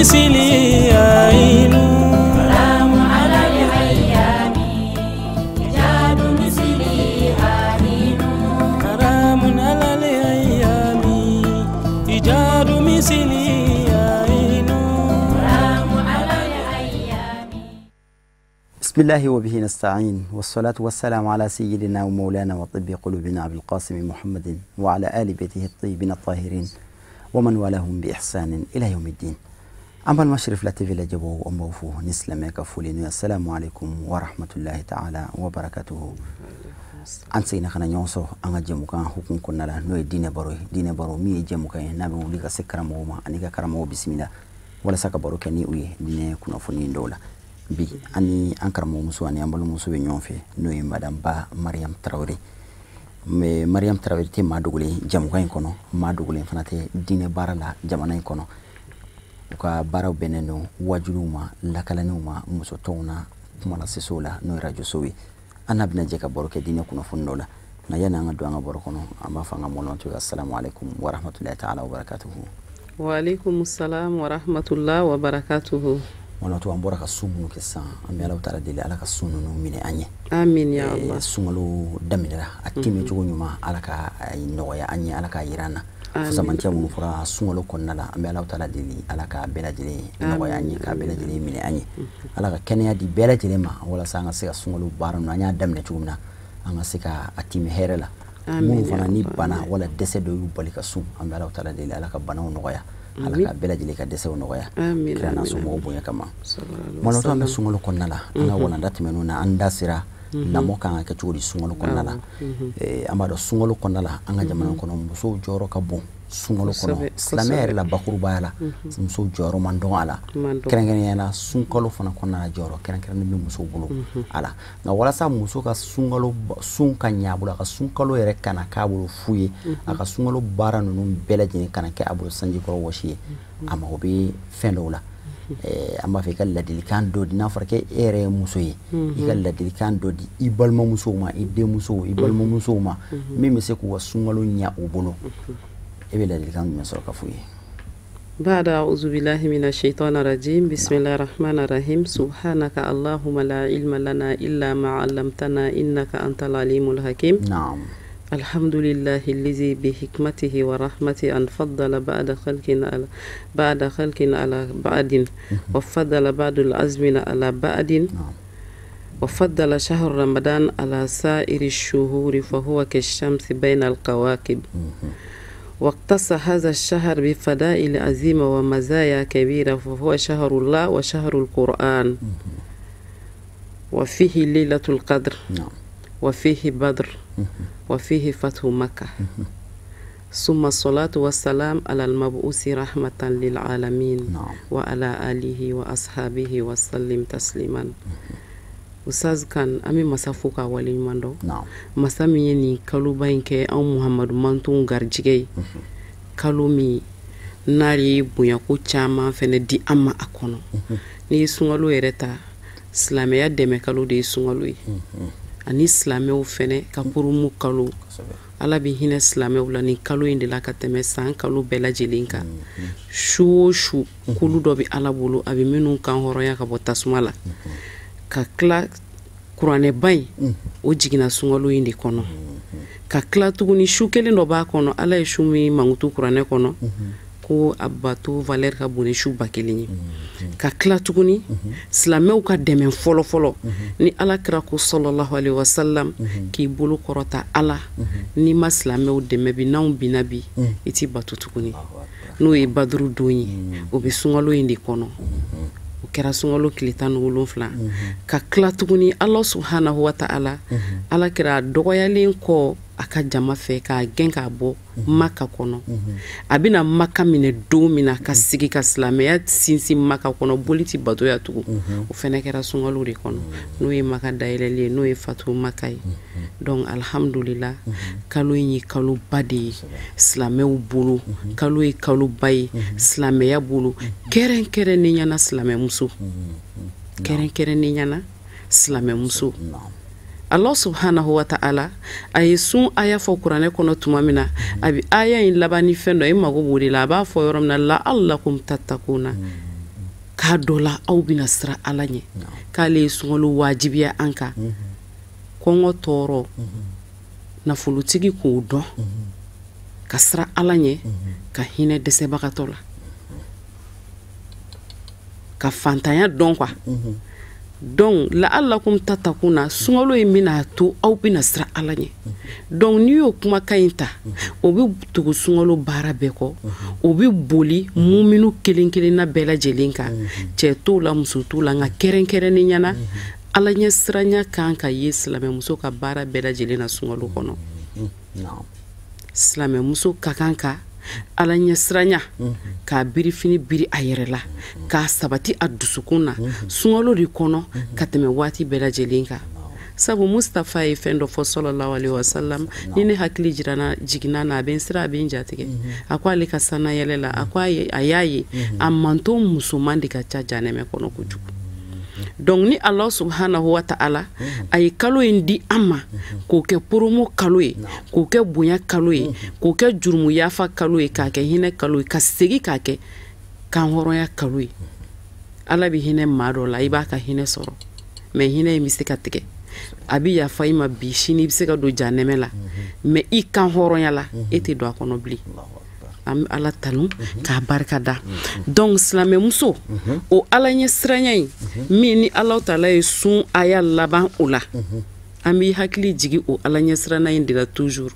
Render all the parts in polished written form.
مثلي عين. حرام على الأيام إيجاد مثلي عين. حرام على الأيام إيجاد مثلي عين. حرام على الأيام. بسم الله وبه نستعين، والصلاة والسلام على سيدنا ومولانا وطب قلوبنا أبي القاسم محمد وعلى آل بيته الطيبين الطاهرين ومن والاهم بإحسان إلى يوم الدين. An balima Cherifla TV lajɛbɔ, an b'aw fo ni silamɛya ka foli n'o ye assalamu alaikum wa rahmatullahi ta'ala wa barakatuhu. An seginna ka na ɲɔgɔn sɔrɔ an ka jɛmukan hukumu kɔnɔna la, n'o ye diinɛ baro ye. Diinɛ baro min ye jɛmukan ye n'a bɛ wuli ka se karamɔgɔw ma ani ka karamɔgɔw bisimila walasa ka baro kɛ ni u ye diinɛ kunnafoni dɔw la. Bi an ni an karamɔgɔmuso ani an balimamuso bɛ ɲɔgɔn fɛ, n'o ye madame Ba Mariam Tarawele. Mais Mariam Tarawele tɛ maa dogolen jɛmukan in kɔnɔ, maa dogolen fana tɛ diinɛ baara la jamana in kɔnɔ. U ka baaraw bɛnnen don wajuliw ma, lakalaniw ma, musotɔnw na, kumalasesow la, n'o ye rajosow ye. An n'a bɛna jɛ ka baro kɛ diinɛ kunnafoni dɔw la. Nka yanni an ka don an ka baro kɔnɔ, an b'a fɔ an ka mɔlɔntɔ ye assalamu alaikum wa rahmatullahi ta'ala wa barakatuhu. Wa alaikum salam wa rahmatullahi wa barakatuhu. Mɔlɔntɔ, an bɔra ka sun minnu kɛ sisan, an bɛ Alahu taala deli Ala ka sun ninnu minɛ an ye. Amin ya Allah. Sunkalo daminɛra, a tɛmɛ cogo ɲuman Ala ka nɔgɔya an ye, Ala k'a yira an na. Fusamantiya minnu fɔra sunkalo kɔnɔna la, an bɛ Alahu taala deli Ala ka bɛɛ lajɛlen nɔgɔya an ye, k'a bɛɛ lajɛlen minɛ an ye. Ala ka kɛnɛya di bɛɛ lajɛlen ma walasa an ka se ka sunkalo baara ninnu, an y'a daminɛ cogo min na, an ka se ka a tɛmɛ hɛrɛ la. Minnu fana ni bana wala dɛsɛ dɔ y'u bali ka sun, an bɛ Alahu taala deli Ala ka banaw nɔgɔya, Ala ka bɛɛ lajɛlen ka dɛsɛw nɔgɔya. Kira n'a somɔgɔw bonya kama. Mɔlɔtɔ, an bɛ sunkalo kɔnɔna la, an ka walanda tɛmɛnenw na, an da sera lamɔ kan ka kɛ cogo di sunkalo kɔnɔna la. An b'a dɔn sunkalo kɔnɔna la, an ka jamana kɔnɔ, musow jɔyɔrɔ ka bon sunkalo kɔnɔ. Silamɛya yɛrɛ la, bakurubaya la, musow jɔyɔrɔ man dɔgɔ a la. Kɛrɛnkɛrɛnnenya la, sunkalo fana kɔnɔna la, jɔyɔrɔ kɛrɛnkɛrɛnnen bɛ musow bolo a la. Nka walasa muso ka sunkalo sun ka ɲɛ a bolo, a ka sunkalo yɛrɛ kana k'a bolo fu ye, a ka sunkalo baara ninnu bɛɛ lajɛlen kana kɛ a bolo sanjikɔrɔ wɔsi ye, a mago bɛ fɛn dɔw la. An b'a fɛ i ka ladilikan dɔ di, n'a fɔra k'e yɛrɛ ye muso ye, i ka ladilikan dɔ di i balimamusow ma, i denmusow, i balimamusow ma, min bɛ se k'u ka sunkalo ɲɛ u bolo. E bɛ ladilikan jumɛn sɔrɔ ka f'u ye? بعد أعوذ بالله من الشيطان الرجيم، بسم الله الرحمن الرحيم، سبحانك اللهم لا علم لنا إلا ما علمتنا إنك أنت العليم الحكيم. نعم. الحمد لله الذي بحكمته ورحمته أن فضل بعد خلق على بعد، وفضل بعض الأزمنة على بعد، وفضل شهر رمضان على سائر الشهور، فهو كالشمس بين الكواكب، واقتص هذا الشهر بفضائل عظيمة ومزايا كبيرة، فهو شهر الله وشهر القرآن، وفيه ليلة القدر، وفيه بدر، وفيه فتح مكة. ثم الصلاة والسلام على المبعوث رحمة للعالمين وعلى آله وأصحابه وسلم تسليما. Ustaz kan, an bɛ masa fo k'a waleɲuman dɔn. Masa min ye nin kaloba in kɛ anw Muhamadu mantonw garijɛgɛ ye, kalo min n'ale ye bonyako caman fɛnɛ di an ma a kɔnɔ. N'i ye sunkalo yɛrɛ ta, silamɛya dɛmɛ kalo de ye sunkalo ye, ani silamɛw fɛnɛ ka kurumu kalo. Ala bɛ hinɛ silamɛw la nin kalo in de la ka tɛmɛ san kalo bɛɛ lajɛlen kan. Su o su, kulu dɔ bɛ Ala bolo, a bɛ minnu kan hɔrɔnya ka bɔ tasuma la. Ka tila, kuranɛba in o jiginna sunkalo in de kɔnɔ. Ka tila tuguni, su kelen dɔ b'a kɔnɔ, Ala ye su min mankutu kuranɛ kɔnɔ ko a bato valeur ka bon ni su 1000 ye. Ka tila tuguni, silamɛw ka dɛmɛ fɔlɔ fɔlɔ ni Ala kira ko sallallahu alaihi wasallam k'i bolo kɔrɔta Ala, n'i ma silamɛw dɛmɛ bi, n'anw binna bi, i ti bato tuguni, n'o ye Baduru don ye, o bɛ sunkalo in de kɔnɔ. O kɛra sunkalo tile 17. Ka tila tuguni, Ala subhanahu wa ta'ala, Ala kɛra dɔgɔyalen kɔ a ka jama fɛ k'a gɛn k'a bɔ Maka kɔnɔ. A bɛna Maka minɛ don min na, ka sigi ka silamɛya sinsin Maka kɔnɔ, boli ti batoya tugun, o fɛnɛ kɛra sunkalo de kɔnɔ, n'o ye Maka dayɛlɛli ye, n'o ye Fatu Maka ye. Donc alhamdulillah, kalo in ye kaloba de ye silamɛw bolo, kalo ye kaloba ye silamɛya bolo, kɛrɛnkɛrɛnnenya na silamɛmuso, kɛrɛnkɛrɛnnenya na silamɛmuso. Allah subhanahu wa ta'ala a ye sun aya fɔ kuranɛ kɔnɔ tuma min na, a bɛ aya in laban ni fɛn dɔ, e mago b'o de la. A b'a fɔ yɔrɔ min na la'allakum tattakuna. K'a dɔ la aw bɛna siran Ala ɲɛ. K'ale ye sunkalo wajibiya an kan. Kɔngɔ tɔɔrɔ, nafolotigi k'o dɔn, ka siran Ala ɲɛ, ka hinɛ dɛsɛbagatɔ la, ka fantanya dɔn quoi. Donc la'allakum tattaquna, sunkalo in bɛna to aw bɛna siran Ala ɲɛ. Donc n'i y'o kumakan in ta, o bɛ tugu sunkalo baara bɛɛ kɔ, o bɛ boli muminu kelen kelenna bɛɛ lajɛlen kan, cɛ t'o la, muso t'o la, nka kɛrɛnkɛrɛnnenya na Ala ɲɛ siranya kan ka ye silamɛmuso ka baara bɛɛ lajɛlen na sunkalo kɔnɔ. Silamɛmuso ka kan ka Ala ɲɛ siranya k'a birifini biri a yɛrɛ la, k'a sabati a dusukun na sunkalo de kɔnɔ ka tɛmɛ waati bɛɛ lajɛlen kan. Sabu Mustafa ye fɛn dɔ fɔ sallallahu alaihi wasallam, ni ne hakili jiginna na, a bɛ n siran, a bɛ n jatigɛ. A ko ale ka sanayɛlɛ la, a ko a y'a ye a manton musoman de ka ca janɛmɛ kɔnɔ kojugu. Donc ni Allah subhanahu wa ta'ala a ye kalo in di an ma k'o kɛ promo kalo ye, k'o kɛ bonya kalo ye, k'o kɛ jurumu yafa kalo ye, k'a kɛ hinɛ kalo ye, ka segin k'a kɛ kanhɔrɔnya kalo ye. Ala bɛ hinɛ maa dɔ la, i b'a ka hinɛ sɔrɔ, mais hinɛ in bɛ se ka tigɛ. A bɛ yafa i ma bi, sini i bɛ se ka don janɛmɛ la, mais i kanhɔrɔnya la e tɛ don a kɔnɔ bilen. An bɛ Ala tanu k'a barika da. Donc silamɛmuso, o Ala ɲɛ siranya in min ni Alahu taala ye sun aya laban o la, an b'i hakili jigin o Ala ɲɛ siranya in de la toujours.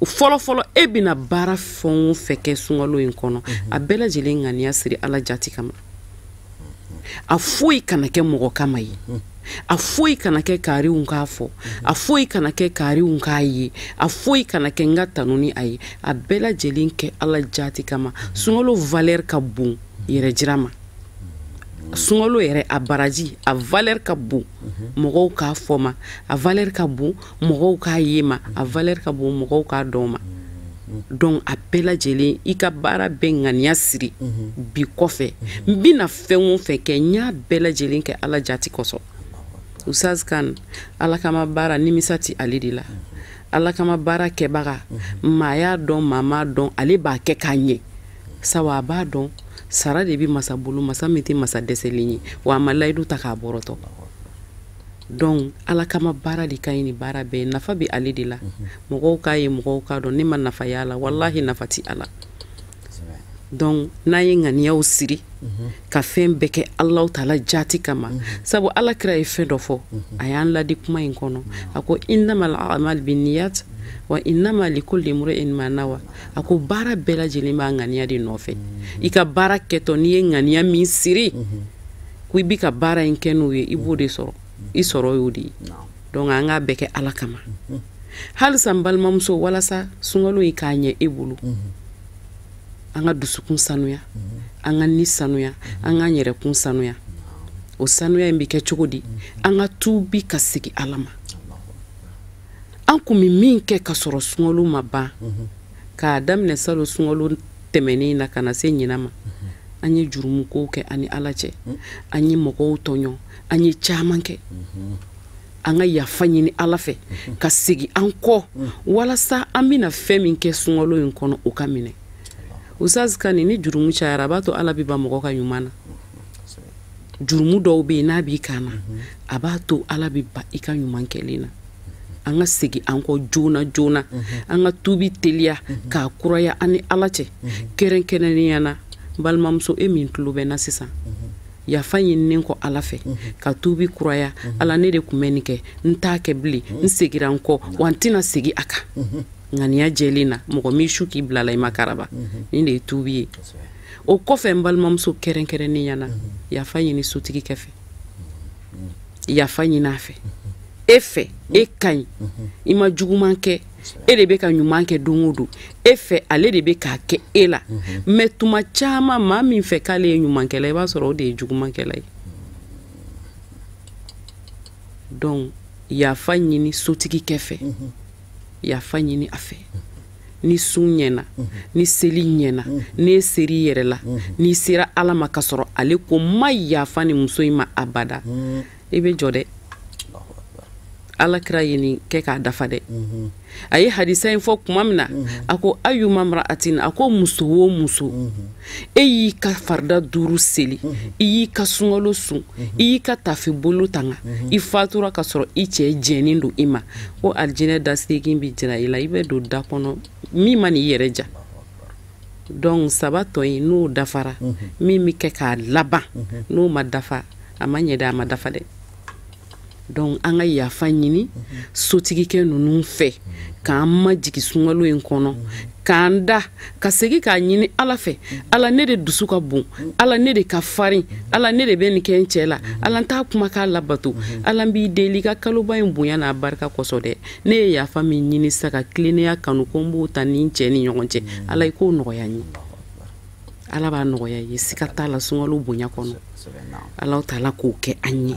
Fɔlɔ fɔlɔ, e bɛna baara fɛn o fɛn kɛ sunkalo in kɔnɔ, a bɛɛ lajɛlen ŋaniya siri Ala jati kama. A foyi kana kɛ mɔgɔ kama ye, a foyi kana kɛ kariw k'a fɔ, a foyi kana kɛ kariw k'a ye, a foyi kana kɛ n ka tanu ni a ye. A bɛɛ lajɛlen kɛ Ala jati kama. Sunkalo valeur ka bon yɛrɛ jira ma. Sunkalo yɛrɛ a baraji, a valeur ka bon mɔgɔw k'a fɔ ma, a valeur ka bon mɔgɔw k'a ye ma, a valeur ka bon mɔgɔw k'a dɔn ma. Donc a bɛɛ lajɛlen i ka baara bɛɛ ŋaniya siri bi kɔfɛ, n bɛna fɛn o fɛn kɛ, n y'a bɛɛ lajɛlen kɛ Ala jati kosɔn. Ustaz Kan, Ala kama baara nimisa ti ale de la. Ala kama baara kɛbaga, maa y'a dɔn, maa m'a dɔn, ale b'a kɛ k'a ɲɛ. Sabu a b'a dɔn sara de bɛ masa bolo, masa min tɛ masa dɛsɛlen ye, wa a ma layidu ta k'a bɔrɔtɔ. Donc Ala kama baara de ka ɲi ni baara bɛɛ ye, nafa bɛ ale de la. Mɔgɔw k'a ye, mɔgɔw k'a dɔn, ne ma nafa y'a la, walahi nafa ti a la. Donc n'an ye ŋaniyaw siri ka fɛn bɛɛ kɛ Alahu taala jati kama, sabu Ala kira ye fɛn dɔ fɔ, a y'an ladi kuma in kɔnɔ, a ko innamal a'mal binniyat wa innama likulli imri'in ma nawa. A ko baara bɛɛ lajɛlen b'a ŋaniya de nɔfɛ. I ka baara kɛtɔ, n'i ye ŋaniya min siri ko i bɛ ka baara in kɛ n'o ye, i b'o de sɔrɔ, i sɔrɔ y'o de ye. Donc an k'a bɛɛ kɛ Ala kama. Halisa n balimamuso, walasa sunkalo in k'a ɲɛ e bolo, an ka dusukun sanuya, an ka ni sanuya, an k'an yɛrɛkun sanuya. O sanuya in bɛ kɛ cogo di? An ka tuubi ka segin Ala ma. An kun bɛ min kɛ ka sɔrɔ sunkalo ma ban, k'a daminɛ salon sunkalo tɛmɛnen na ka na se ɲinan ma, an ye jurumukow kɛ an ni Ala cɛ, an ye mɔgɔw tɔɲɔ, an ye caman kɛ. An ka yafa ɲini Ala fɛ ka segin an kɔ, walasa an bɛna fɛn min kɛ sunkalo in kɔnɔ, o ka minɛ. Ustaz Kan, ni jurumu cayara, a b'a to Ala bɛ ban mɔgɔ ka ɲuman na. Jurumu dɔw bɛ yen, n'a b'i kan na, a b'a to Ala bɛ ban i ka ɲuman kɛlen na. An ka segin an kɔ joona joona, an ka tuubi teliya k'a kuraya an ni Ala cɛ. Kɛrɛnkɛrɛnnenya na, n balimamuso, e min tulo bɛ n na sisan, yafa ɲininen kɔ Ala fɛ ka tuubi kuraya. Ala, ne de tun bɛ nin kɛ, n t'a kɛ bilen, n seginna n kɔ, wa n tɛna segin a kan. Ŋaniya jɛlen na, mɔgɔ m'i su k'i bila la, i ma karaba. Nin de ye tuubi ye. O kɔfɛ, n balimamuso, kɛrɛnkɛrɛnnenya na, yafa ɲini sotigi kɛ fɛ, yafa ɲini a fɛ. E fɛ e ka ɲi, i ma juguman kɛ, e de bɛ ka ɲuman kɛ don o don, e fɛ ale de bɛ k'a kɛ e la. Mais tuma caman, maa min fɛ k'ale ye ɲumankɛla, i b'a sɔrɔ o de ye jugumankɛla ye. Donc yafa ɲini sotigi kɛ fɛ, yafa ɲini a fɛ. Ni sun ɲɛna, ni seli ɲɛna, n'e ser'i yɛrɛ la, n'i sera Ala ma ka sɔrɔ ale ko ma yafa ni muso in ma abada, i bɛ jɔ dɛ. Ala kira ye nin kɛ k'a dafa dɛ. A ye hadisa in fɔ tuma min na, a ko ayyuma imra'atin, a ko muso o muso, e y'i ka farida 5 seli, i y'i ka sunkalo sun, i y'i ka tafe bolo tanga, i fatura ka sɔrɔ i cɛ jɛnnen don i ma, ko alijinɛ da 8 bi jira i la, i bɛ don da kɔnɔ min ma n'i yɛrɛ ja. Donc 3 tɔ in n'o dafara, min bɛ kɛ k'a laban, n'o ma dafa, a ma ɲɛ dɛ, a ma dafa dɛ. Donc an ka yafa ɲini sotigikɛ ninnu fɛ, k'an majigin sunkalo in kɔnɔ, k'an da ka segin k'a ɲini Ala fɛ. Ala, ne de dusu ka bon, Ala ne de ka farin, Ala ne de bɛ nin kɛ n cɛ la, Ala n t'a kuma k'a labato, Ala n b'i deli i ka kaloba in bonya n'a barika kosɔn dɛ. Ne ye yafa min ɲini sisan ka tilennenya kanu ko n b'o ta ni n cɛ ni ɲɔgɔn cɛ, Ala i k'o nɔgɔya n ye. Ala b'a nɔgɔya ye, siga t'a la sunkalo bonya kɔnɔ. Ala taala k'o kɛ an ye,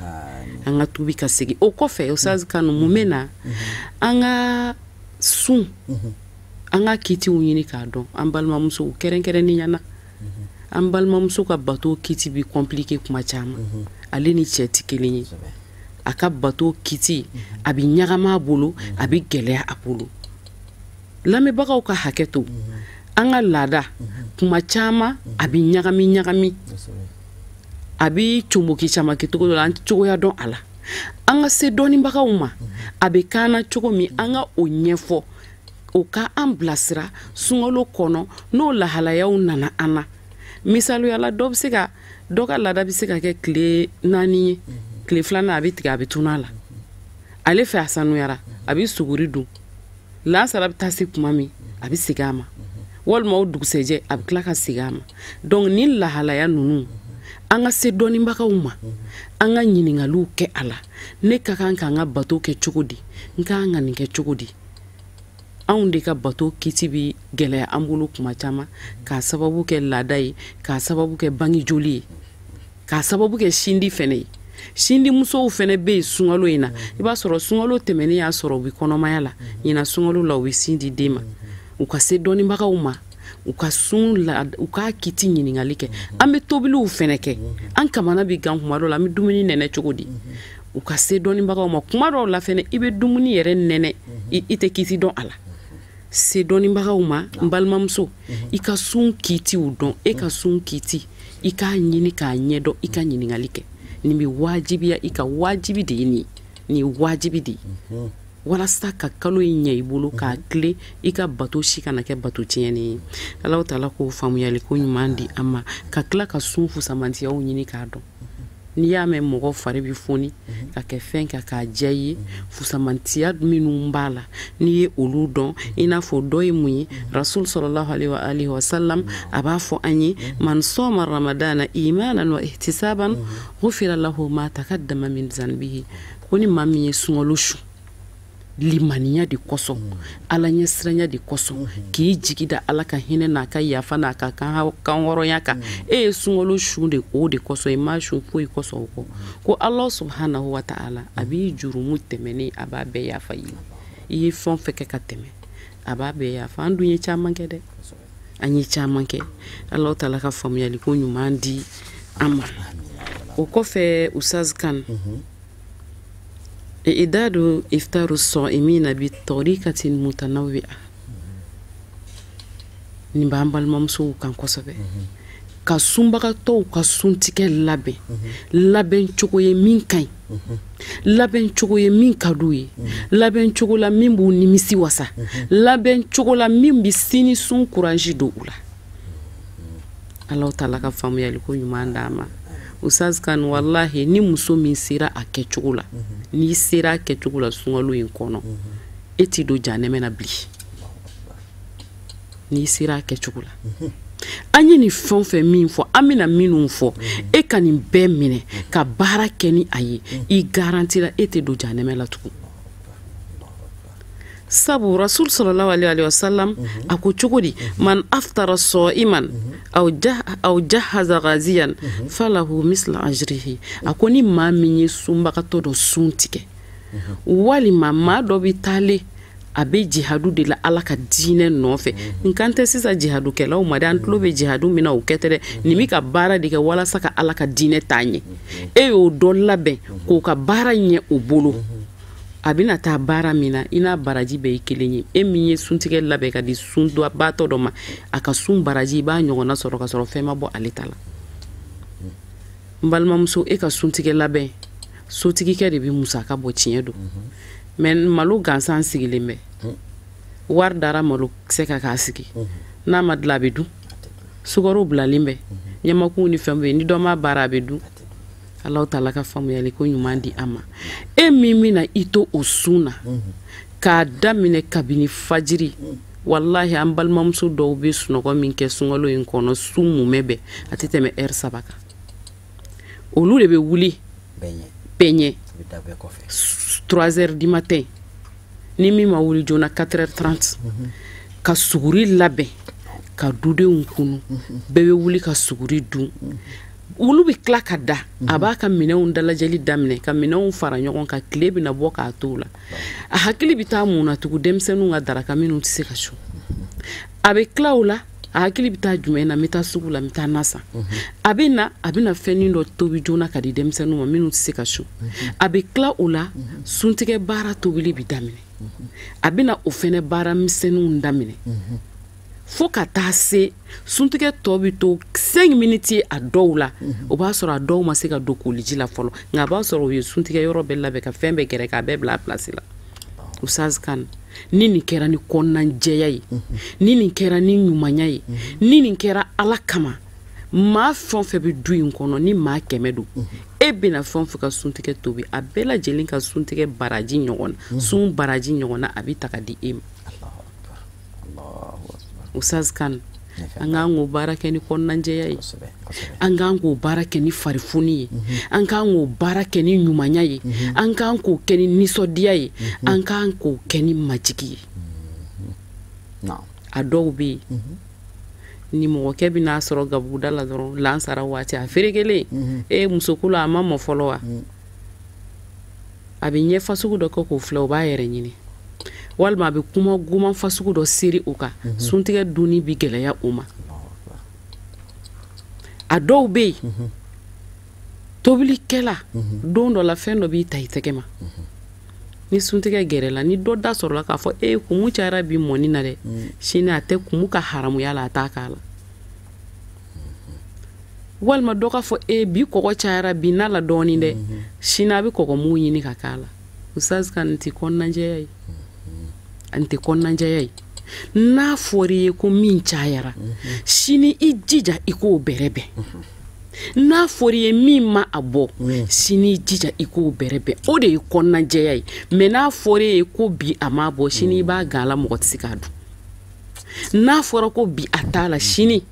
an ka tubi ka segin. O kɔfɛ, Ustaz Kanu, mun bɛ na an ka sun, an ka kitiw ɲini k'a dɔn. An balimamusow kɛrɛnkɛrɛnnenya na, an balimamuso ka bato kiti bi compliqué kuma caman, ale ni cɛ tɛ kelen ye. A ka bato kiti a bɛ ɲagami a bolo, a bɛ gɛlɛya a bolo. Lamɛnbagaw ka hakɛ to, an ka laada kuma caman a bɛ ɲagami ɲagami, a bɛ conboki caman kɛ cogo dɔ la, an tɛ cogoya dɔn a la. An ka se dɔnnibagaw ma, a bɛ k'an na cogo min, an ka o ɲɛfɔ, o ka an bilasira sunkalo kɔnɔ n'o lahalayaw nana an na. Misaliyala, dɔ bɛ se ka, dɔ ka laada bɛ se ka kɛ tile 4 ye, tile 2nan a bɛ tigɛ, a bɛ tunun a la. Ale fɛ a sanuyara, a bɛ suguri dun, lansara bɛ taa se tuma min, a bɛ segin a ma, walima o dugusɛjɛ a bɛ tila ka segin a ma. Donc ni lahalaya ninnu, an ka se dɔnnibagaw ma, an ka ɲininkaliw kɛ a la. Ne ka kan ka n ka bato kɛ cogo di, n ka kan ka nin kɛ cogo di? Anw de ka bato kiti bi gɛlɛya an bolo kuma caman, k'a sababu kɛ laada ye, k'a sababu kɛ bangejoli ye, k'a sababu kɛ sindi fɛnɛ ye. Sindimusow fɛnɛ bɛ yen sunkalo in na, i b'a sɔrɔ sunkalo tɛmɛnen y'a sɔrɔ u bɛ kɔnɔmaya la, ɲinan sunkalo la u bɛ sin di den ma. U ka se dɔnnibagaw ma, u ka sun la, u ka kiti ɲininkali kɛ. An bɛ tobiliw fɛnɛ kɛ, an kamana bɛ gan kuma dɔw la, an bɛ dumuni nɛnɛ cogo di? U ka se dɔnnibagaw ma. Kuma dɔw la fɛnɛ, i bɛ dumuni yɛrɛ nɛnɛ, i tɛ kiti dɔn a la. Se dɔnnibagaw ma, n balimamuso, i ka sun kitiw dɔn, e ka sun kiti, i k'a ɲini k'a ɲɛdɔn, i ka ɲininkali kɛ. Nin bɛ wajibiya i ka, wajibi de ye nin ye, nin ye wajibi de ye. Walasa ka kalo in ɲɛ i bolo, k'a tile, i ka bato si kana kɛ bato tiɲɛnen ye. Alahu taala k'o faamuyali ko ɲuman di an ma, ka tila ka sun fusamantiyaw ɲini k'a dɔn. N'i y'a mɛn mɔgɔ fari bɛ foni ka kɛ fɛn kan k'a diya i ye, fusamantiya minnu b'a la, n'i ye olu dɔn, i n'a fɔ dɔ ye mun ye, Rasul sallallahu alaihi wa alihi wa sallam a b'a fɔ an ye, man soma ramadana imanan wa ihtisaban ghufira lahu ma taqaddama min zanbihi. Ko ni maa min ye sunkalo su limaniya de kosɔn, Ala ɲɛsiranya de kosɔn, k'i jigi da Ala ka hinɛ n'a ka yafa n'a ka kanhɔrɔnya kan, e ye sunkalo sun de o de kosɔn, i ma sun foyi kosɔn o kɔ. Ko Ala subhanahu wa ta'ala a b'i jurumu tɛmɛnen, a b'a bɛɛ yafa i ye. I ye fɛn o fɛn kɛ ka tɛmɛ, a b'a bɛɛ yafa. An dun ye caman kɛ dɛ, an ye caman kɛ. Ala taala ka faamuyali ko ɲuman di an ma. O kɔfɛ, Ustaz Kan, إعداد إفطار الصائمين بطريقة متنوعة. Nin b'an balimamusow kan kosɛbɛ, ka sunbagatɔw ka suntigɛ labɛn, labɛn cogo ye min ka ɲi, labɛn cogo ye min ka d'u ye, labɛn cogo la min b'u nimisi wasa, labɛn cogo la min bɛ sini sun kuranji don u la. Alahu taala ka faamuyali ko ɲuman d'an ma. Ustaz Kan, wallahi ni muso min sera a kɛcogo la, n'i sera a kɛcogo la sunkalo in kɔnɔ, e t'i don janɛmɛ na bilen. N'i sera a kɛcogo la, an ye nin fɛn o fɛn min fɔ, an bɛna minnu fɔ, e ka nin bɛɛ minɛ ka baara kɛ ni a ye, i garantira e tɛ don janɛmɛ la tugun. Sabu Rasul sallallahu alaihi wa sallam a ko cogo di, man aftara sa'iman aw jahaza ghaziyan falahu misla ajrihi. A ko ni maa min ye sunbagatɔ dɔ sun tigɛ, walima maa dɔ bɛ taale a bɛ jihadu de la Ala ka diinɛ nɔfɛ. N kan tɛ sisan jihadukɛlaw ma dɛ, an tulo bɛ jihadu min na o kɛ tɛ dɛ, nin bɛ ka baara de kɛ walasa ka Ala ka diinɛ taa ɲɛ. E y'o dɔ labɛn k'o ka baara ɲɛ o bolo. A bɛna taa baara min na, i n'a baraji bɛɛ ye kelen ye. E min ye suntigɛ labɛn ka di sunbaatɔ dɔ ma, a ka sun baraji i b'a ɲɔgɔnna sɔrɔ ka sɔrɔ fɛn ma bɔ ale ta la. N balimamuso, e ka suntigɛ labɛn, sotigikɛ de bɛ musaka bɔ, tiɲɛ don, mais malo gansan sigilen bɛ, wari dara malo kisɛ kan k'a sigi, n'a ma dilan a bɛ dun, sukaro bilalen bɛ, ɲamakuw ni fɛn bɛ yen, ni dɔ ma baara a bɛ dun. Alahu taala ka faamuyali ko ɲuman di an ma. E min bɛna i to o sun na k'a daminɛ kabini fajiri, walahi an balimamuso dɔw bɛ sunɔgɔ min kɛ sunkalo in kɔnɔ, sun mumɛ bɛɛ a tɛ tɛmɛ heure 3 kan. Olu de bɛ wuli bɛɛ ɲɛ 3 heures du matin, ni min ma wuli joona 4 heures 30, ka suguri labɛn ka dudenw kunu, bɛɛ bɛ wuli ka suguri dun. Olu bɛ tila ka da, a b'a ka minɛnw dalajɛli daminɛ, ka minɛnw fara ɲɔgɔn kan, tile bɛna bɔ k'a to o la. A hakili bɛ taa mun na tugun? Denmisɛnninw ka daraka minnu tɛ se ka sun. A bɛ tila o la, a hakili bɛ taa jumɛn na? N bɛ taa sugu la, n bɛ taa na san. A bɛ na, a bɛna fɛnnin dɔ tobi joona ka di denmisɛnninw ma minnu tɛ se ka sun. A bɛ tila o la, suntigɛ baara tobili bɛ daminɛ. A bɛna o fɛnɛ baara misɛnninw daminɛ. Fo ka taa se suntigɛ tɔ bɛ to 5 minutes ye a dɔw la, o b'a sɔrɔ a dɔw ma se ka don koliji la fɔlɔ, nka a b'a sɔrɔ u ye suntigɛ yɔrɔ bɛɛ labɛn ka fɛn bɛɛ gɛrɛ k'a bɛɛ bila a place la. Ustaz Kan, ni nin kɛra ni kɔnɔnajɛya ye, ni nin kɛra ni ɲumanya ye, ni nin kɛra Ala kama, maa fɛn o fɛn bɛ du in kɔnɔ ni maa 100 don, e bɛna fɛn o fɛn ka suntigɛ tobi, a bɛɛ lajɛlen ka suntigɛ baraji ɲɔgɔn na, sun baraji ɲɔgɔn na, a bɛ ta ka di e ma. Ustaz Kan, an k'an k'o baara kɛ ni kɔnɔnajɛya ye, an k'an k'o baara kɛ ni farifoni ye, an k'an k'o baara kɛ ni ɲumanya ye, an k'an k'o kɛ ni nisɔndiya ye, an k'an k'o kɛ ni majigi ye. A dɔw bɛ yen, ni mɔgɔkɛ bɛ n'a sɔrɔ gabuguda la dɔrɔn, lansara waati a ferekelen, e musoko la a ma mɔ fɔlɔ wa? A bɛ ɲɛ fasugu dɔ kɛ k'o filɛ, o b'a yɛrɛ ɲini. Walima a bɛ kuma goman fasugu dɔ seri o kan, suntigɛ dunni bɛ gɛlɛya o ma. A dɔw bɛ yen, tobilikɛla don dɔ la fɛn dɔ b'i ta i tɛgɛ ma, ni suntigɛ gɛrɛla, ni dɔ da sɔrɔla k'a fɔ e kumu cayara bi mɔni na dɛ, sini a tɛ kumu ka haramuya la, a t'a k'a la. Walima dɔ k'a fɔ e bi kɔgɔ cayara bi na la dɔɔnin dɛ, sini a bɛ kɔgɔmugu ɲini ka k'a la. Ustaz Kan, nin tɛ kɔnɔnajɛya ye, an tɛ kɔnɔnajɛya ye. N'a fɔra i ye ko min cayara, sini i jija i k'o bɛrɛbɛn. N'a fɔra i ye min ma a bɔ, sini i jija i k'o bɛrɛbɛn. O de ye kɔnɔnajɛya ye. Mais n'a fɔra e ye ko bi a ma bɔ, sini i b'a gan a la, mɔgɔ tɛ se k'a dun. N'a fɔra ko bi a t'a la, sini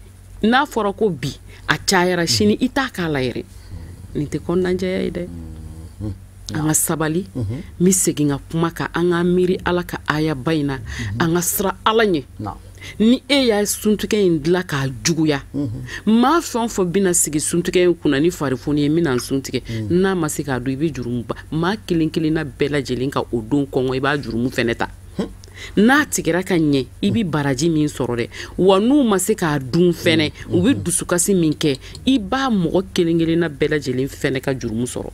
n'a fɔra ko bi a cayara, sini i t'a k'a la yɛrɛ. Nin tɛ kɔnɔnajɛya ye dɛ. An ka sabali, n bɛ segin ka kuma kan, an ka miiri Ala ka ayaba in na, an ka siran Ala ɲɛ. Ni e y'a suntigɛ in dilan k'a juguya, maa fɛn o fɛn bɛna sigi suntigɛ in kunna ni farifoni ye, n bɛna n suntigɛ, n'a ma se k'a dun, i bɛ jurumu ba. Maa kelen kelenna bɛɛ lajɛlen ka o don kɔngɔ, i b'a jurumu fɛnɛ ta. N'a tigɛra ka ɲɛ, i bɛ baraji min sɔrɔ dɛ, wa n'u ma se k'a dun fɛnɛ, u bɛ dusukasi min kɛ, i b'a mɔgɔ kelen kelenna bɛɛ lajɛlen fɛnɛ ka jurumu sɔrɔ.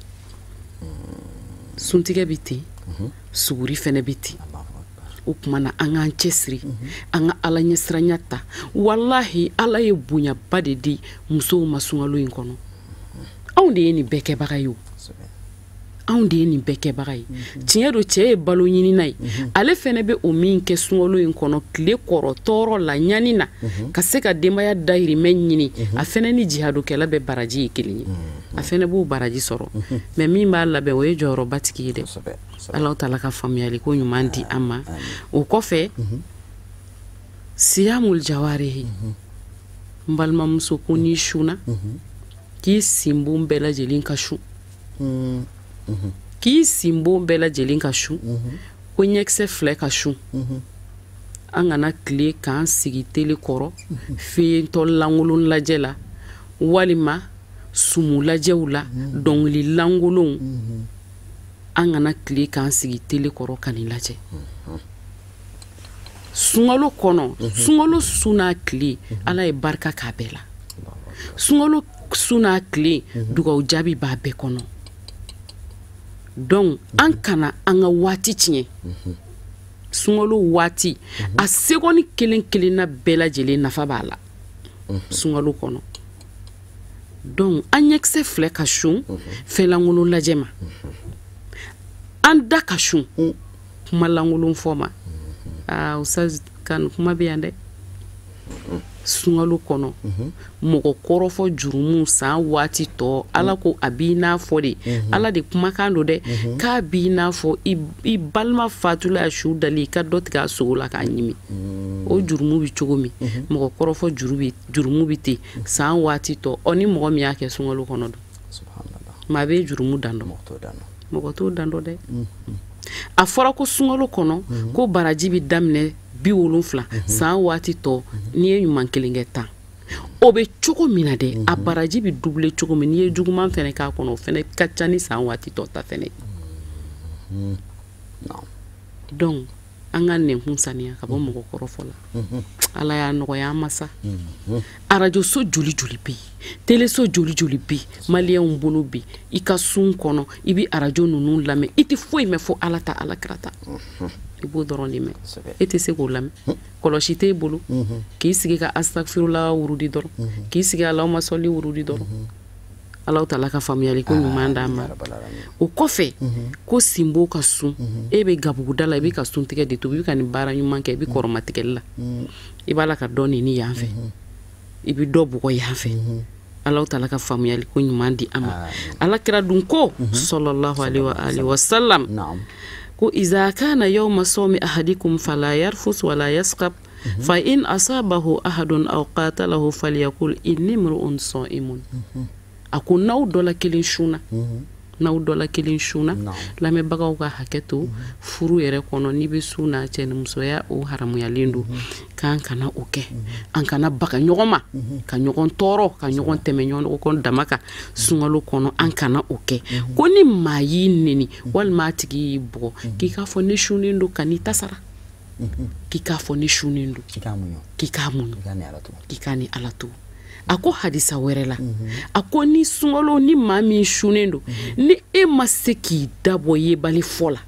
Suntigɛ bɛ ten, suguri fɛnɛ bɛ ten. O tuma na an k'an cɛsiri, an ka Ala ɲɛsiranya ta. Walahi Ala ye bonyaba de di musow ma sunkalo in kɔnɔ. Anw de ye nin bɛɛ kɛbaga ye o. Anw de ye nin bɛɛ kɛbaga ye. Tiɲɛ don, cɛ ye balo ɲinina ye, ale fɛnɛ bɛ o min kɛ sunkalo in kɔnɔ, tile kɔrɔ tɔɔrɔ la ɲani na, ka se ka denbaya dahirimɛ ɲini, a fɛnɛ ni jihadokɛla bɛɛ baraji ye kelen ye, a fɛnɛ b'o baraji sɔrɔ. Mais min b'a labɛn, o ye jɔyɔrɔbatigi ye dɛ. Alahu taala ka faamuyali ko ɲuman di an ma. O kɔfɛ, siyamul jawarihi, n balimamuso, ko n'i sunna, k'i sinbon bɛɛ lajɛlen ka sun, k'i sinbon bɛɛ lajɛlen ka sun, ko ɲɛkisɛ filɛ ka sun. An kana tile k'an sigi tele kɔrɔ, fiyentɔ lankolon lajɛ la, walima sumu lajɛw la, dɔnkili lankolonw. An kana tile k'an sigi tele kɔrɔ ka nin lajɛ. Sunkalo kɔnɔ, sunkalo su n'a tile, Ala ye barika k'a bɛɛ la. Sunkalo su n'a tile, dugawu jaabi b'a bɛɛ kɔnɔ. Donc an kana an ka waati tiɲɛ. Sunkalo waati a seconde kelen kelenna bɛɛ lajɛlen nafa b'a la sunkalo kɔnɔ. Donc an ɲɛkisɛ filɛ ka sun fɛn lankolon lajɛ ma, an da ka sun kuma lankolon fɔ ma. Aa Ustaz kan kuma bɛ yan dɛ. Sunkalo kɔnɔ mɔgɔ kɔrɔfɔ jurumu san waati tɔ, Ala ko a b'i n'a fɔ de, Ala de kumakan don dɛ, k'a b'i n'a fɔ i balima fatula su dali i ka dɔ tigɛ a sogo la k'a ɲimi. O jurumu bɛ cogo min, mɔgɔ kɔrɔfɔ jurumu bɛ ten san waati tɔ. Ɔ ni mɔgɔ min y'a kɛ sunkalo kɔnɔ dun, maa bɛ jurumu dan dɔn, mɔgɔ t'o dan dɔn dɛ. A fɔra ko sunkalo kɔnɔ ko baraji bɛ daminɛ 70 san waati tɔ, n'i ye ɲuman kelen kɛ 10, o bɛ cogo min na dɛ, a baraji bɛ doubler cogo min, n'i ye juguman fɛnɛ k'a kɔnɔ, o fɛnɛ ka ca ni san waati tɔ ta fɛnɛ. Donc an ka nɛnkun saniya ka bɔ mɔgɔ kɔrɔfɔ la. Ala y'a nɔgɔya an ma sa. Arajo so joli joli bɛ yen, teleso joli joli bɛ yen, maliyɛnw bolo bi i ka sun kɔnɔ i bɛ arajo ninnu lamɛn, i tɛ foyi mɛn fo Ala ta Ala kira ta, i b'o dɔrɔn de mɛn, e tɛ se k'o lamɛn. Kɔlɔsi t'e bolo k'i sigi ka astagfirula wurudi dɔrɔn, k'i sigi Allahumma sɔli wurudi dɔrɔn. Ala taala ka faamuyali ko ɲuman d'an ma. O kɔfɛ ko sinbo ka sun, e bɛ gabuguda la, i bɛ ka sun tigɛ de tobi, i bɛ ka nin baara ɲuman kɛ, i bɛ kɔrɔmatigɛli la, i b'a la ka dɔ nini yan fɛ, i bɛ dɔ bugɔ yan fɛ. Ala taala ka faamuyali ko ɲuman di an ma. Ala kira dun ko sallallahu alaihi wa sallam ko iza kana yawma sawmi ahadikum fala yarfus wala yasqab fa in asabahu ahadun aw qatalahu falyaqul inni imru'un sa'imun. A ko n'aw dɔ la kelen sunna, n'aw dɔ la kelen sunna, lamɛnbagaw ka hakɛ to, furu yɛrɛ kɔnɔ n'i bɛ sun na, cɛ ni musoya o haramuyalen don, k'an kana o kɛ, an kana baga ɲɔgɔn ma, ka ɲɔgɔn tɔɔrɔ, ka ɲɔgɔn tɛmɛ ɲɔgɔn kɔnɔ dama kan sunkalo kɔnɔ, an kana o kɛ. Ko ni maa y'i neni walima a tigi y'i bugɔ, k'i k'a fɔ ne sunnen don, ka n'i ta sara, k'i k'a fɔ ne sunnen don, k'i k'a muɲu, k'i k'a ni Ala to. A ko hadisa wɛrɛ la, a ko ni sunkalo ni maa min sunnen don, ni e ma se k'i dabɔ yebali fɔ la,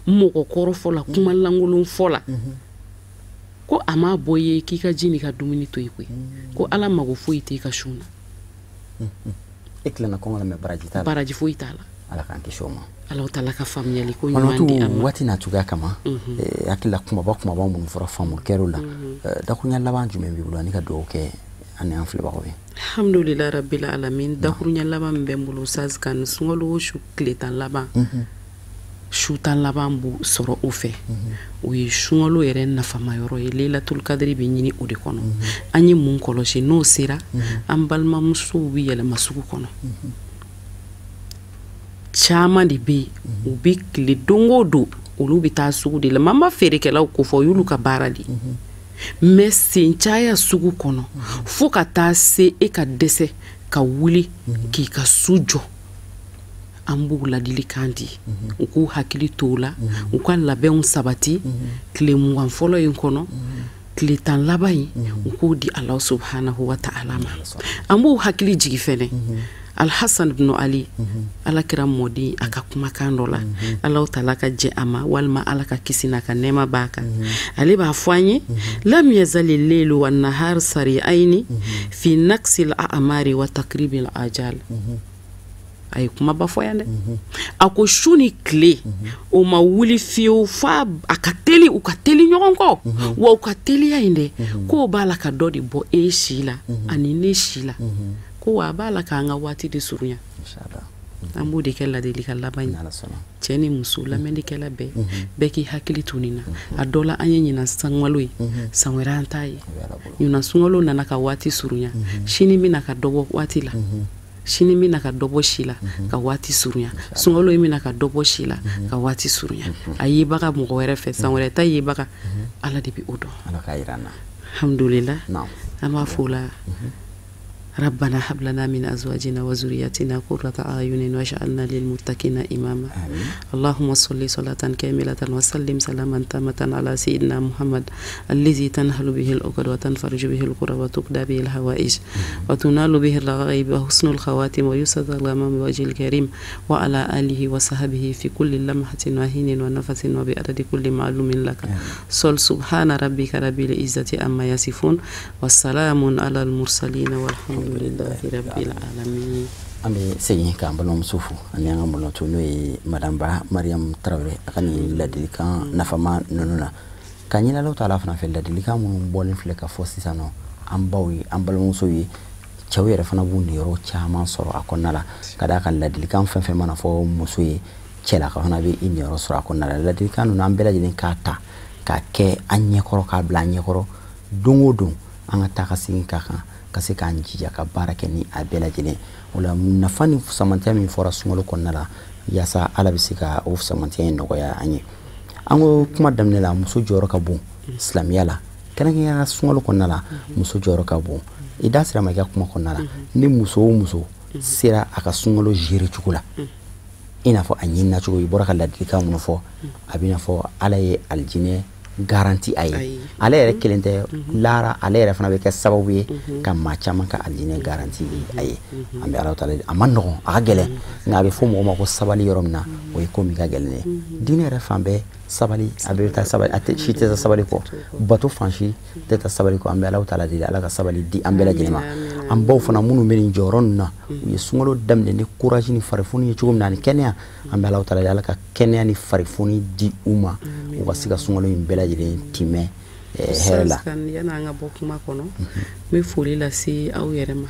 mɔgɔ kɔrɔ fɔ la, kuma lankolon fɔ la, ko a m'a bɔ i ye k'i ka ji n'i ka dumuni to yen koyi, ko Ala mago foyi t'i ka sun na. E tilenna kɔngɔ la mɛ baraji t'a la. Baraji foyi t'a la. Ala k'an kisi o ma. Ala taala ka faamuyali ko ɲuman di an ma. Waati n'a cogoya kama, hakili la kumaba kumaba minnu fɔra faamu kɛr'o la, dakuruɲa laban jumɛn b'i bolo ani ka dugawu kɛ ani an filɛbagaw ye? Alhamdulilayi rabbil alamin. Dakuruɲa laban min bɛ n bolo Ustaz kan, sunkalo su tile 10 laban, su 10 laban b'o sɔrɔ o fɛ, o ye sunkalo yɛrɛ nafama yɔrɔ ye. Laylatul kadiri bɛ ɲini o de kɔnɔ. An ye mun kɔlɔsi, n'o sera an balimamusow bɛ yɛlɛma sugu kɔnɔ. Caman de bɛ yen, u bɛ tile don o don olu bɛ taa sugu de la. Maa ma feerekɛlaw ko fɔ, o y'olu ka baara de ye. Mais sen caya sugu kɔnɔ fo ka taa se e ka dɛsɛ ka wuli k'i ka su jɔ, an b'u ladilikan di, u k'u hakili to o la, u ka labɛnw sabati tile 20 fɔlɔ in kɔnɔ, tile 10 laban in u k'o di Ala subhanahu wa ta'ala ma. An b'u hakili jigi fɛnɛ Alhassan ibn Ali, Ala kira mɔden, a ka kumakan dɔ la, Ala taala ka jɛ a ma walima Ala ka kisi n'a ka nɛɛma b'a kan, ale b'a fɔ an ye lam yazali leilu wan nahar sari'aini fi naqsil a'mari wa takribil ajal. A ye kumaba fɔ yan dɛ. A ko su ni tile o ma wuli fiyewu f'a a ka teli, u ka teli ɲɔgɔn kɔ, wa u ka teliya in dɛ, k'o b'a la ka dɔ de bɔ e si la ani ne si la, ko wa a b'a la k'an ka waati de surunya. An b'o de kɛ ladilikan laban ye. Cɛ ni muso, lamɛnnikɛla bɛɛ, bɛɛ k'i hakili to nin na. A dɔ la an ye ɲinan sunkalo ye, san wɛrɛ an t'a ye. Ɲinan sunkalo nana ka waati surunya, sini bɛna ka dɔ bɔ waati la, sini bɛna ka dɔ bɔ si la ka waati surunya, sunkalo in bɛna ka dɔ bɔ si la ka waati surunya. A yebaga mɔgɔ wɛrɛ fɛ, san wɛrɛ ta yebaga, Ala de bɛ o dɔn. Ala k'a yira an na. Alhamdulillah. An b'a fɔ o la. ربنا هب لنا من أزواجنا وذرياتنا قرة أعين واجعلنا للمتقين إماما. اللهم صل صلاة كاملة وسلم سلاما تاما على سيدنا محمد الذي تنهل به العقد وتنفرج به الكرب وتقضى به الحوائج وتنال به الرغائب وحسن الخواتم ويسد الغمام بوجه الكريم وعلى آله وصحبه في كل لمحة وحين ونفس وبعدد كل معلوم لك. صل سبحان ربك رب العزة عما يصفون والسلام على المرسلين والحمد لله رب العالمين. An bɛ segin k'an balimamuso fo ani an ka mɔlɔtu n'o ye madame Ba Mariam Tarawele a ka nin ladilikan nafama ninnu na ka ɲini Alahu taala fana fɛ ladilikan minnu bɔlen filɛ ka fɔ sisan nɔ an baw ye an balimamusow ye cɛw yɛrɛ fana b'u niyɔrɔ caman sɔrɔ a kɔnɔna la ka d'a kan ladilikan fɛn fɛn mana fɔ muso ye cɛlaka fana bɛ i niyɔrɔ sɔrɔ a kɔnɔna la. Ladilikan ninnu an bɛɛ lajɛlen k'a ta k'a kɛ an ɲɛkɔrɔ k'a bila an ɲɛkɔrɔ don o don an ka taa ka segin k'a kan ka se k'an jija ka baara kɛ ni a bɛɛ lajɛlen. O la nafa ni fusamantiya min fɔra sunkalo kɔnɔna la yaasa Ala bɛ se ka o fusamantiya in nɔgɔya an ye. An ko kuma daminɛ la muso jɔyɔrɔ ka bon silamɛya la kɛrɛnkɛrɛnnenya sunkalo kɔnɔna la muso jɔyɔrɔ ka bon. I da sera ma i ka kuma kɔnɔna la ni muso o muso sera a ka sunkalo gérer cogo la i n'a fɔ a ɲinina cogo i bɔra ka ladilikan minnu fɔ a b'i n'a fɔ Ala ye alijinɛ garanti a ye ale yɛrɛ kelen tɛ lara ale yɛrɛ fana bɛ kɛ sababu ye ka maa caman ka alijinɛ garanti a ye. An bɛ Alahu taala a ma nɔgɔn a ka gɛlɛn nka a bɛ fɔ mɔgɔ ma ko sabali yɔrɔ min na o ye ko min ka gɛlɛn ye. Diinɛ yɛrɛ fan bɛɛ sabali a bɛ taa sabali a tɛ si tɛ taa sabali kɔ bato fan si tɛ taa sabali kɔ. An bɛ Alahu taala deli Ala ka sabali di an bɛɛ lajɛlen ma. An baw fana minnu bɛ nin jɔyɔrɔ ninnu na u ye sunkalo daminɛ ni courage ni farifoni ye cogo min na ani kɛnɛya an bɛ Alahu taala deli Ala ka kɛnɛya ni farifoni di u ma u ka se ka sunkalo in bɛɛ lajɛlen timɛ hɛrɛ la. Yanni an ka bɔ kuma kɔnɔ n bɛ foli lase aw yɛrɛ ma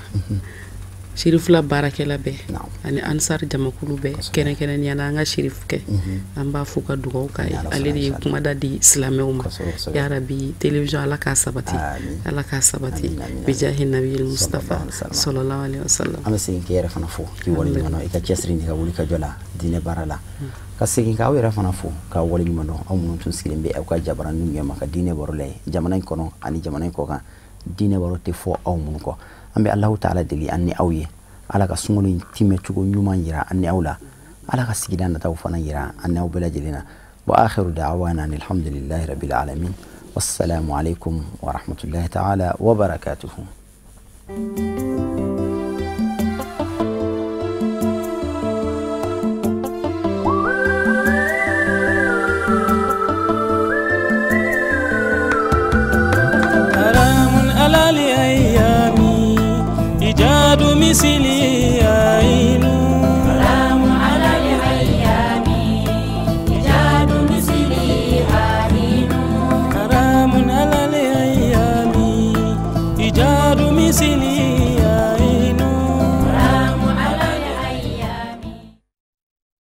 Sirifila baarakɛla bɛɛ ani Ansar jamakulu bɛɛ kɛrɛnkɛrɛnnenya la an ka Sirifukɛ an b'a fo ka dugawu k'a ye ale de ye kumada di silamɛw ma ya rabi télévision Ala k'a sabati Ala k'a sabati bijahi nabiyil Mustafa sallallahu alaihi wasallam. An bɛ segin k'i yɛrɛ fana fo k'i waleɲuman dɔn i ka cɛsiri n'i ka wuli ka jɔ la diinɛ baara la ka segin k'aw yɛrɛ fana fo k'aw waleɲuman dɔn aw minnu tun sigilen bɛ aw ka jabaraninw ɲɛma ka diinɛ baro lajɛ jamana in kɔnɔ ani jamana in kɔkan diinɛ baro tɛ fɔ aw minnu kɔ. An bɛ Alahu taala deli an ni aw ye Ala ka sunkalo in timɛ cogo ɲuman yira an ni aw la Ala ka sigida nataw fana yira an ni aw bɛɛ lajɛlen na. Wa akhiru da'wana alhamdulillahi rabbil alamin wassalamu alaikum wa rahmatullahi ta'ala wa barakatuhu. مثلي.